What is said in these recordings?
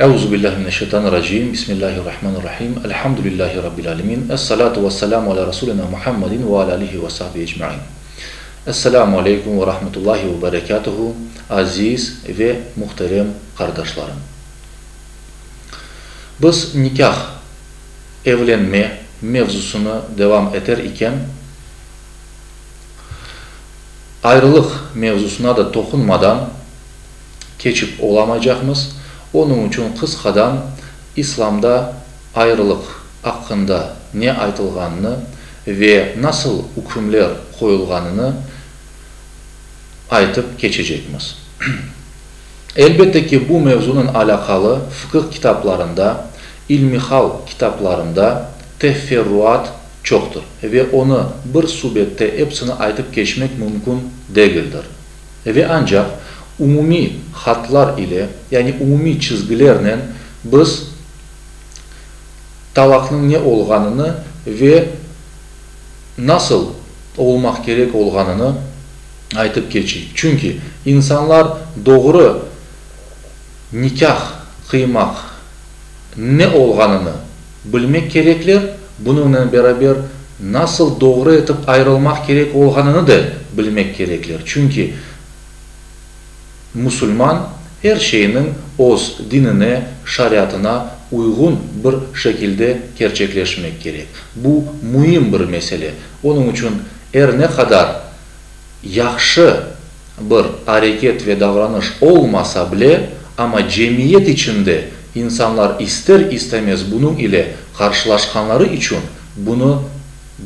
Euzu billahi mineşşeytanirracim. Bismillahirrahmanirrahim. Elhamdülillahi rabbil alemin. Es-salatu vesselamu ala rasulina Muhammedin ve ala alihi ve sahbihi ecmain. Esselamu aleykum ve rahmetullahi ve berekatuhu, aziz ve muhterem qardaşlarım. Biz nikâh, evlenme, mevzusını devam eter iken, ayrılıq mevzusına da toqunmadan keçip olamaycaqmız. Onıñ içün qısqadan İslamda ayrılıq aqqında ne aytılğanını ve nasıl ükümler qoyulğanını aytıp keçecekmiz. Elbette ki, bu mevzunıñ alâqalı fıqıh kitaplarında, ilmihal kitaplarında teferruat çoqtır ve onı bir subette epsini aytıp keçmek mümkün degildir. Ve ancaq umumiy hatlar ile, yani umumiy çizgilernen biz talaqnıñ ne olğanını ve nasıl olmaq kerek olğanını aytıp keçeyik. Çünki insanlar doğru nikâh qıymaq ne olğanını bilmek kerekler, bunıñnen beraber nasıl doğru etip ayırılmaq kerek olğanını da bilmek kerekler. Çünki musulman er şeyniñ öz dinine, şariatına uyğun bir şekilde kerçekleşmek kerek. Bu müim bir mesele. Onıñ içün er ne qadar yahşı bir areket ve davranış olmasa bile, amma cemiyet içinde insanlar ister-istemez bunıñ ile qarşılaşqanları içün bunı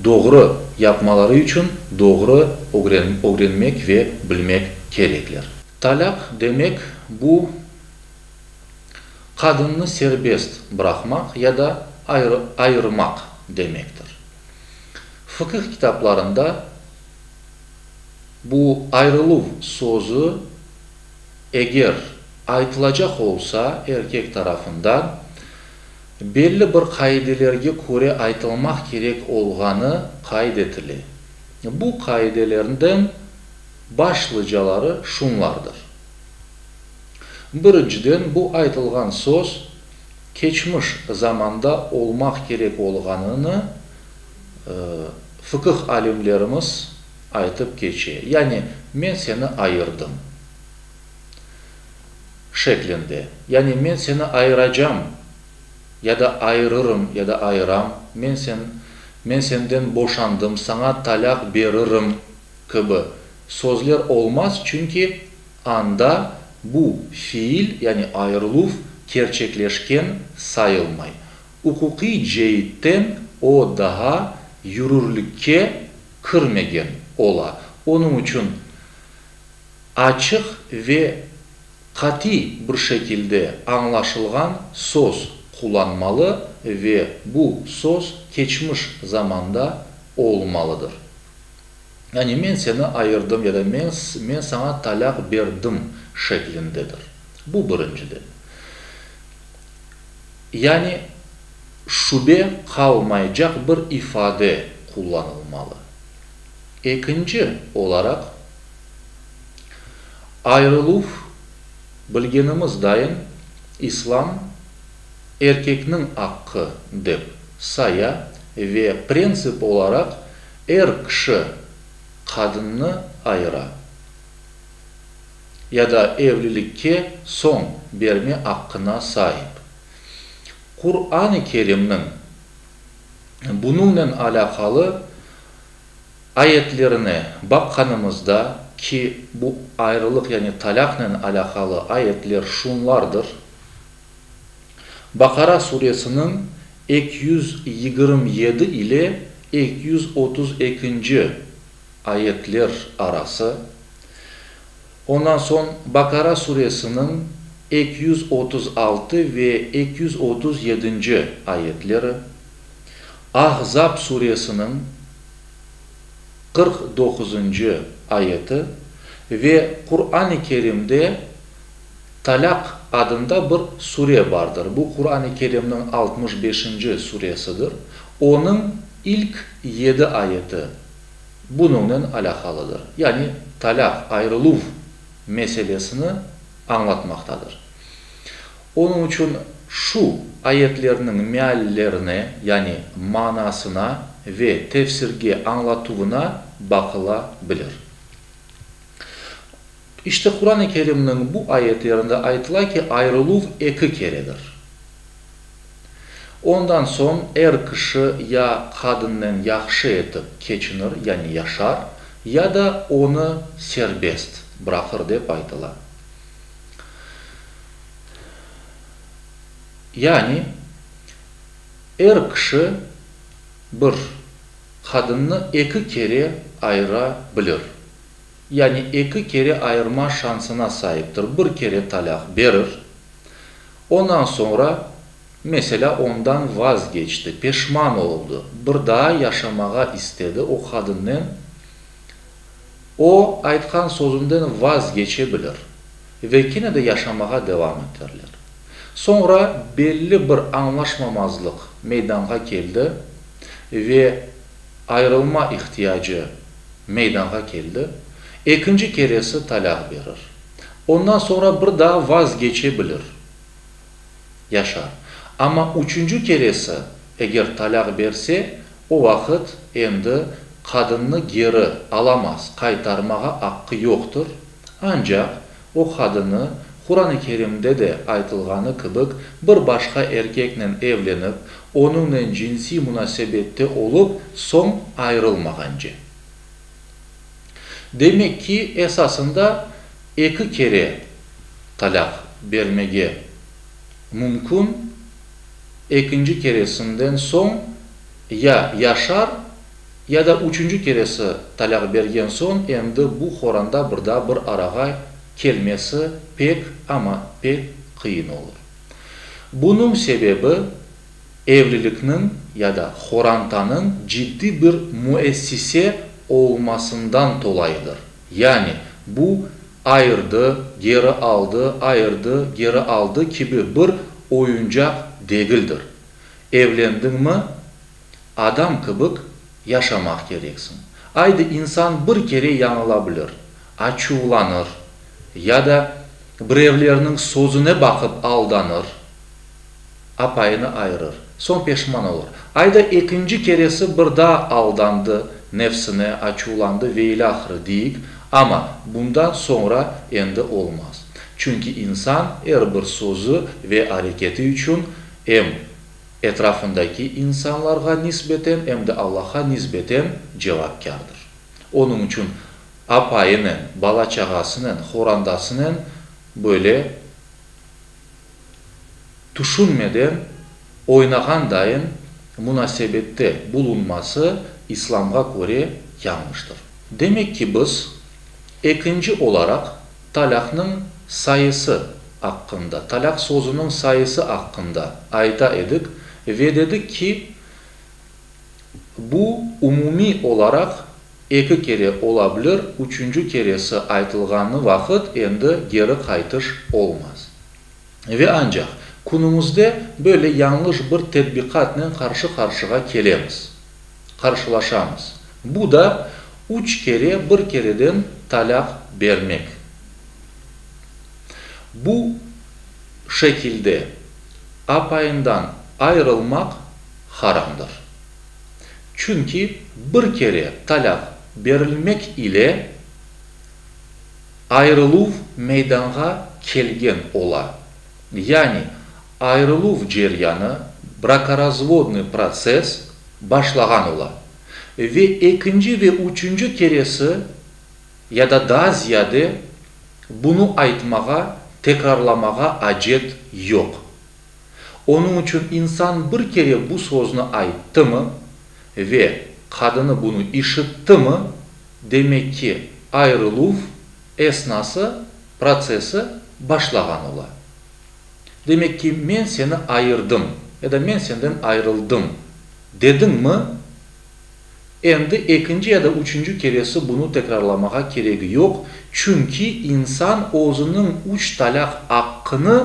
doğru yapmaları içün doğru ögrenmek ve bilmek kerekler. Talâq demek, bu qadınnı serbest bıraqmaq ya da ayırmaq demektir. Fıqıh kitaplarında bu ayrıluv sözü eger aytılacaq olsa erkek tarafından, belli bir qaidelerge köre aytılmaq kerek olğanı qayd etile. Bu qaidelerden başlıcaları şunlardır. Birinciden, bu aytılğan söz keçmiş zamanda olmaq kerek olğanını fıqıh alimlerimiz aytıp keçe. Yani, men seni ayırdım şeklinde. Yani, men seni ayıracam ya da ayırırım ya da ayıram, men sen, men senden boşandım, saña talâq beririm kibi sözler olmaz, çünki anda bu fiil, yani ayırıluv kerçekleşken sayılmay. Uquqiy ceetten o daa yürürlikke kirmegen ola. Onıñ içün açıq ve qatiy bir şekilde añlaşılğan söz qullanmalı ve bu söz keçmiş zamanda olmalıdır. Yani men seni ayırdım ya da men men saña talâq berdim şeklindedir. Bu birinciden. Yani şübe qalmaycaq bir ifade qullanılmalı. Ekinci olaraq, ayrıluv, bilgenimiz dayın, İslam erkekniñ aqqı dep saya ve prentsip olaraq er kişi qadınnı ayıra ya da evlilikke soñ berme aqqına saip. Quran-ı Kerimniñ bunıñnen alâqalı ayetlerine baqqanımızda, ki bu ayrılıq yani talâqnen alâqalı ayetler şunlardır, Baqara suresiniñ 227 ile 232-nci ayetler arası, ondan soñ Bakara suresiniñ 236 ve 237-nci ayetleri, Ahzab suresiniñ 49-ncı ayeti ve Quran-ı Kerimde Talâq adında bir sure bardır. Bu Quran-ı Kerimniñ 65-nci suresidir. Onıñ ilk yedi ayeti bunıñnen alâqalıdır. Yani talâq, ayrıluv meselesini añlatmaqtadır. Onıñ içün şu ayetlerniñ meallerine, yani manasına ve tefsirge añlatuvına baqıla bilir. İşte Quran-ı Kerimniñ bu ayetlerinde aytıla ki, ayırıluv eki keredir. Ondan soñ er kişi ya qadınnen yahşı etip keçinir, yani yaşar, ya da onı serbest bıraqır dep aytıla. Yani, er kişi bir qadınnı eki kere ayıra bilir. Yani eki kere ayırma şansına saiptir, bir kere talâq berir, ondan soñra, meselâ, ondan vazgeçti, peşman oldı, bir daa yaşamağa istedi o qadınnen, o, aytqan sözünden vazgeçe bilir ve kene de yaşamağa devam eterler. Soñra belli bir añlaşmamazlıq meydanğa keldi ve ayırılma ihtiyacı meydanğa keldi, ekinci keresi talâq berir. Ondan soñra bir daa vazgeçe bilir, yaşar. Amma üçünci keresi eger talâq berse, o vaqıt endi qadınnı geri alamaz, qaytarmağa aqqı yoqtır. Ancaq o qadını, Quran-ı Kerimde de aytılğanı kibik, bir başqa erkeknen evlenip, onıñnen cinsiy munasebette olıp, soñ ayırılmağance. Demek ki, esasında eki kere talâq bermege mümkün, ekinci keresinden soñ ya yaşar, ya da üçünci keresi talâq bergen soñ endi bu horanda bir daa bir arağa kelmesi pek, amma pek qıyın olur. Bunıñ sebebi evlilikniñ ya da horantanıñ ciddiy bir müessise olmasından tolayıdır. Yani bu ayırdı, geri aldı, ayırdı, geri aldı kibi bir oyuncaq degildir. Evlendiñmi, adam kibik yaşamaq kereksiñ. Aydı, insan bir kere yañıla bilir, açuvlanır ya da birevlerniñ sözüne baqıp aldanır, apayını ayırır, soñ peşman olur. Ayda ekinci keresi bir daa aldandı, nefsine, açuvlandı ve ilâhre deyik, amma bundan soñra endi olmaz. Çünki insan er bir sözü ve areketi içün em etrafındaki insanlarğa nisbeten, em de Allahqa nisbeten cevapkârdır. Onıñ içün apayınen, bala-çağasınen, horandasınen böyle tüşünmeden, oynağan dayın munasebette bulunması İslamğa köre yañlıştır. Demek ki, biz ekinci olaraq talâqnıñ sayısı aqqında, talâq sözüniñ sayısı aqqında ayta edik ve dedik ki, bu umumiy olaraq eki kere ola bilir, üçünci keresi aytılğanı vaqıt endi geri qaytış olmaz. Ve ancaq, künümizde böyle yañlış bir tetbiqatnen qarşı-qarşığa kelemiz, qarşılaşamız. Bu da üç kere bir kereden talâq bermek. Bu şekilde apayından ayırılmaq haramdır. Çünki bir kere talâq berilmek ile ayırıluv meydanğa kelgen ola. Yani ayırıluv ceryanı, brakorazvodnıy protsess, başlağan ola. Ve ekinci ve üçünci keresi ya da daa ziyade bunı aytmağa, tekrarlamağa acet yoq. Onıñ içün insan bir kere bu sözni ayttımı ve qadını bunı işittimi, demek ki, ayırıluv esnası, protsesi, başlağan ola. Demek ki, men seni ayırdım ya da men senden ayırıldım dediñmi, endi ekinci ya da üçünci keresi bunı tekrarlamağa keregi yoq, çünki insan özüniñ üç talâq aqqını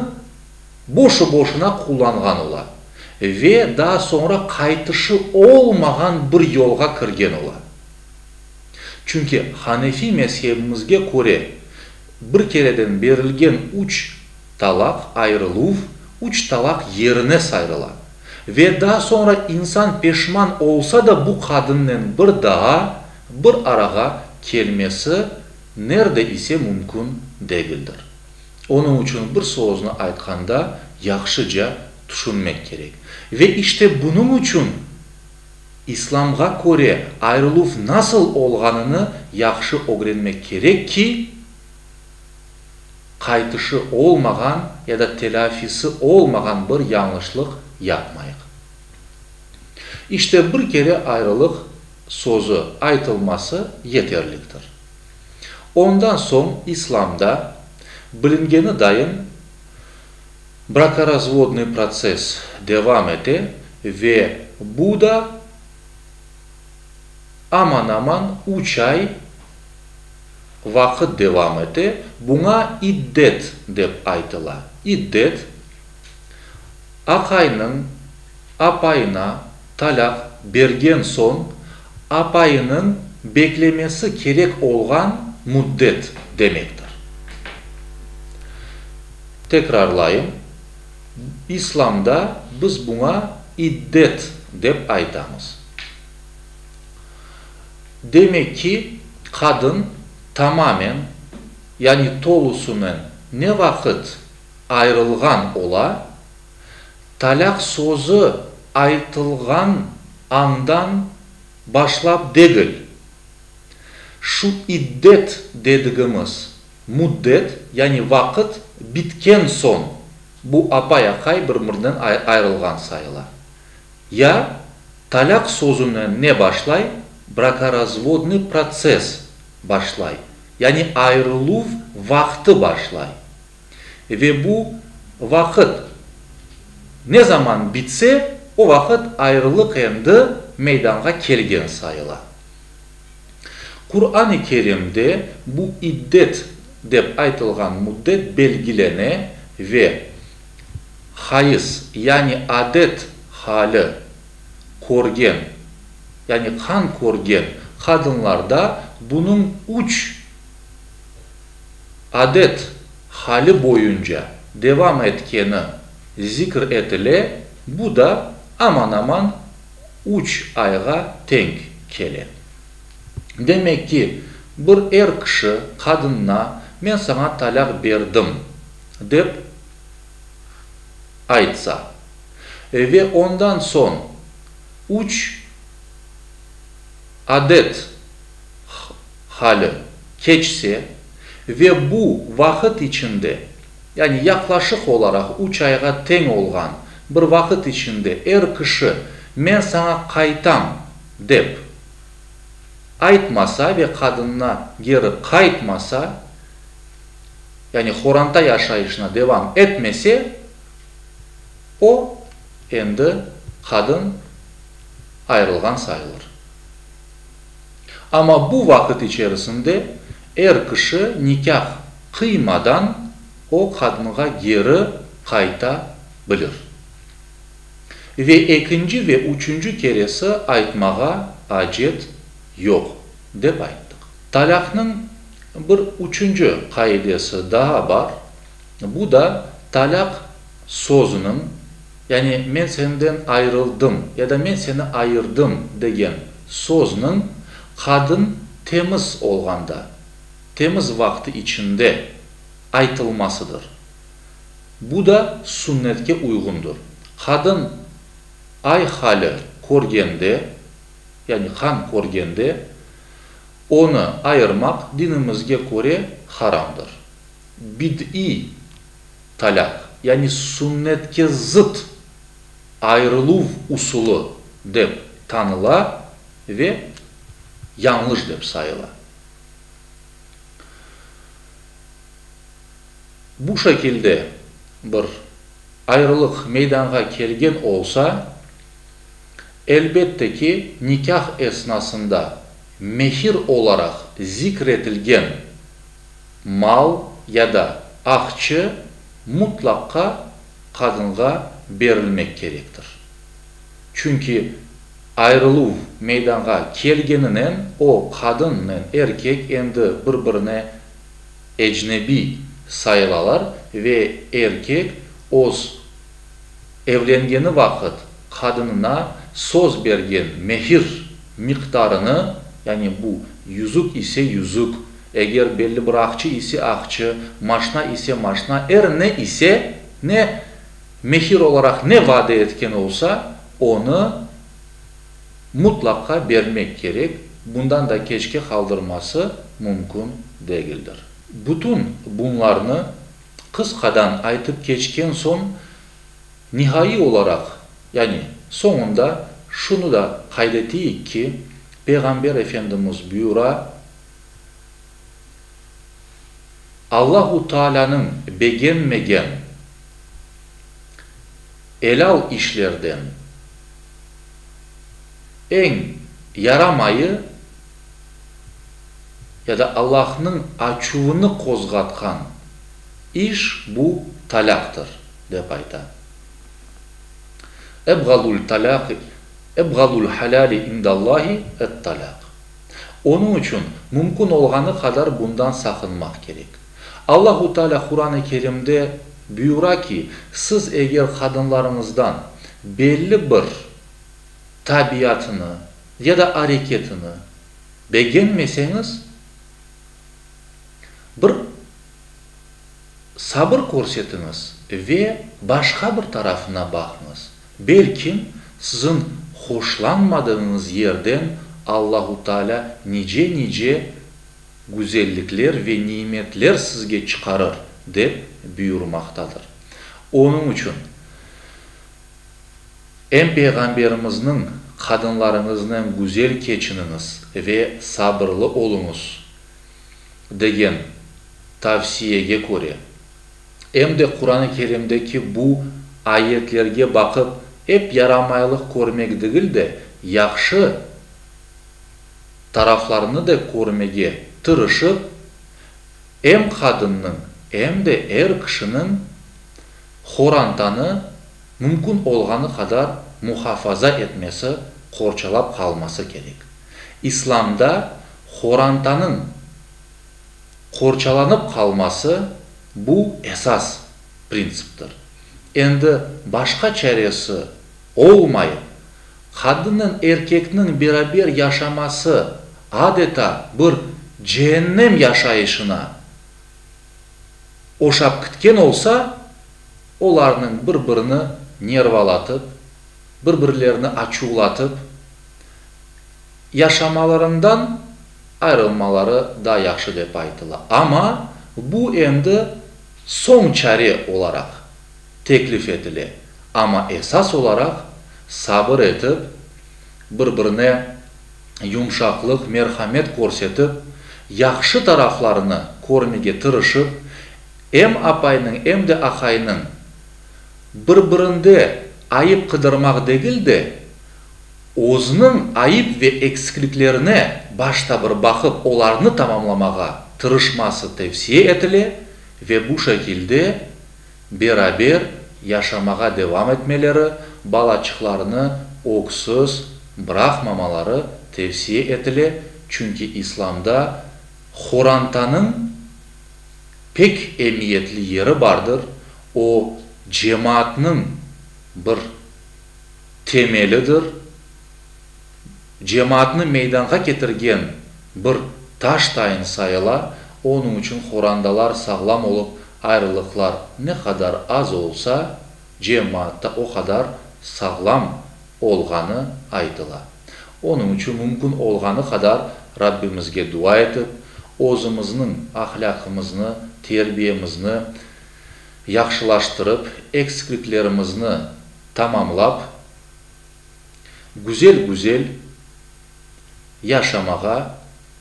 boşu-boşuna qullanğan ola ve daa soñra qaytışı olmağan bir yolğa kirgen ola. Çünki hanefiy mezhebimizge köre, bir kereden berilgen üç talaq, ayırıluv, üç talaq yerine sayrıla. Ve daa soñra insan peşman olsa da bu qadınnen bir daa bir arağa kelmesi nerde ise mümkün degildir. Onıñ içün bir sözni aytqanda yahşıca tüşünmek kerek. Ve işte bunıñ içün İslamğa köre ayrıluv nasıl olğanını yahşı ögrenmek kerek ki, qaytışı olmağan ya da telâfisi olmağan bir yañlışlıq yapmayıq. İşte bir kere ayrılıq sözü aytılması yeterliktir. Ondan soñ İslamda, bilingeni dayın, brakorazvodnıy protsess devam ete ve bu da aman-aman üç ay vaqıt devam ete, buña iddet dep aytıla. İddet, aqaynıñ apayına talâq bergen soñ apayınıñ beklemesi kerek olğan müddet demektir. Tekrarlayım, İslamda biz buña iddet dep aytamız. Demek ki, qadın tamamen, yani tolusınen ne vaqıt ayırılğan ola, talâq sözü aytılğan andan başlap degil, şu iddet dedigimiz müddet, yani vaqıt bitken soñ bu apay-aqay bir-birinden ayırılğan sayıla. Ya talâq sözünen ne başlay? Brakorazvodnıy protsess başlay, yani ayırıluv vaqtı başlay. Ve bu vaqıt ne zaman bitse, o vaqıt ayırılıq endi meydanğa kelgen sayıla. Quran-ı Kerimde bu iddet dep aytılğan müddet belgilene ve hayız, yani adet hali körgen, yani qan körgen qadınlarda bunıñ üç adet hali boyunca devam etkeni zikr etile, bu da aman-aman üç ayğa teñ kele. Demek ki, bir er kişi qadınına men saña talâq berdim dep aytsa ve ondan soñ üç adet hali keçse ve bu vaqıt içinde, yani yaqlaşıq olaraq üç ayğa teñ olğan bir vaqıt içinde er kişi men saña qaytam dep aytmasa ve qadınına geri qaytmasa, yani horanta yaşayışına devam etmese, o, endi qadın ayırılğan sayılır. Amma bu vaqıt içerisinde er kişi nikâh qıymadan o qadınğa geri qayta bilir. Ve ekinci ve üçünci keresi aytmağa acet yoq, dep ayttıq. Talâqnıñ bir üçünci qaidesi daa bar, bu da talâq sözüniñ, yani men senden ayırıldım ya da men seni ayırdım degen sözniñ qadın temiz olğanda, temiz vaqtı içinde aytılmasıdır. Bu da sünnetke uyğundır. Qadın ay hali körgende, yani qan körgende, onı ayırmaq dinimizge köre haramdır. Bid'iy talâq, yani sünnetke zıt ayırıluv usulı dep tanıla ve yañlış dep sayıla. Bu şekilde bir ayrılıq meydanğa kelgen olsa, elbette ki, nikâh esnasında mehir olaraq zikretilgen mal ya da aqçı mutlaqqa qadınğa berilmek kerektir. Çünki ayrıluv meydanğa kelgeninen o qadınnen erkek endi bir-birine ecnebiy sayılalar ve erkek öz. Evlengeni vaqıt qadınına söz bergen mehir miqdarını, yani bu yüzük ise yüzük, eger belli bir aqçı ise aqçı, maşna ise maşna, er ne ise, ne mehir olaraq ne vade etken olsa, onı mutlaqa bermek kerek, bundan da keçke qaldırması mümkün degildir. Bütün bunlarnı qısqadan aytıp keçken soñ, nihaiy olaraq, yani soñunda şunı da qayd eteyik ki, Peyğamber Efendimiz buyura, Allahu Taalânıñ begenmegen elâl işlerden eñ yaramayı ya da Allahnıñ açuvını qozğatqan iş bu talâqtır, dep ayta. Ebğalul talâqi, ebğalul halâli indallahi et-talâq. Onıñ içün mümkün olğanı qadar bundan saqınmaq kerek. Allahu Teala Quran-ı Kerimde buyura ki, siz eger qadınlarıñızdan belli bir tabiatını ya da areketini begenmeseñiz, bir sabır körsetiñiz ve başqa bir tarafına baqıñız. Belkim, siziñ hoşlanmadığıñız yerden Allahu Teala nice-nice güzellikler ve nimetler sizge çıqarır, dep buyurmaqtadır. Onıñ içün, em Peyğamberimizniñ qadınlarıñıznen güzel keçiniñiz ve sabırlı oluñız degen tavsiyege köre, em de Quran-ı Kerimdeki bu ayetlerge baqıp, ep yaramaylıq körmek degil de, yahşı taraflarını da körmege tırışıp, em qadınnıñ, em de er kişiniñ horantanı mümkün olğanı qadar muhafaza etmesi, qorçalap qalması kerek. İslamda horantanıñ qorçalanıp qalması bu esas printsiptir. Endi başqa çaresi olmayıp, qadınnen erkekniñ beraber yaşaması adeta bir ceennem yaşayışına oşap kitken olsa, olarnıñ bir-birini nervalatıp, bir-birlerini açuvlatıp yaşamalarından ayırılmaları daa yahşı dep aytıla. Amma bu endi soñ çare olaraq teklif etile. Amma esas olaraq sabır etip, bir-birine yumşaqlıq, merhamet körsetip, yahşı taraflarını körmege tırışıp, em apaynıñ, em de aqaynıñ bir-birinde ayıp qıdırmaq degil de, özüniñ ayıp ve eksikliklerine başta bir baqıp olarnı tamamlamağa tırışması tevsiye etile ve bu şekilde beraber yaşamağa devam etmeleri, balaçıqlarını öksüz bıraqmamaları tevsiye etile, çünki İslamda horantanıñ pek emiyetli yeri bardır, o cemaatnıñ bir temelidir, cemaatnı meydanğa ketirgen bir taş tayın sayıla, onıñ içün horandalar sağlam olıp, ayrılıqlar ne qadar az olsa, cemaatta o qadar sağlam olğanı aytıla. Onıñ içün mümkün olğanı qadar Rabbimizge dua etip, özümizniñ ahlâqımıznı, terbiyemizni yahşılaştırıp, eksikliklerimizni tamamlap, güzel-güzel yaşamağa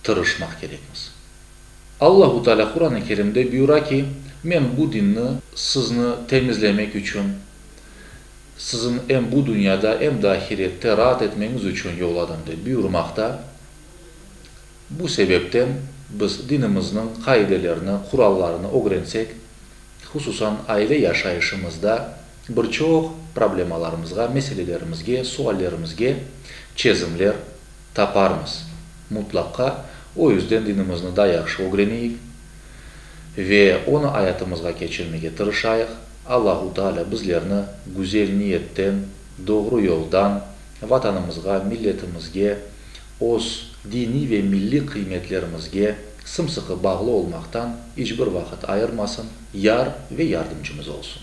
tırışmaq kerekmiz. Allahu Teala Quran-ı Kerimde buyura ki, Men bu dinni sizni temizlemek içün, siziñ em bu dünyada, em de ahirette raat etmeñiz içün yolladım, dep buyurmaqta. Bu sebepten biz dinimizniñ qaidelerini, qurallarını ögrensek, hususan aile yaşayışımızda bir çoq problemalarımızğa, meselelerimizge, suallerimizge çezimler taparmız mutlaqa. O yüzden dinimizni daa yahşı ögreneyik ve onı ayatımızğa keçirmege tırışayıq. Allahu Taalâ bizlerni güzel niyetten, doğru yoldan, Vatanımızğa, milletimizge, öz diniy ve milliy qıymetlerimizge sımsıqı bağlı olmaqtan iç bir vaqıt ayırmasın, yar ve yardımcımız olsun.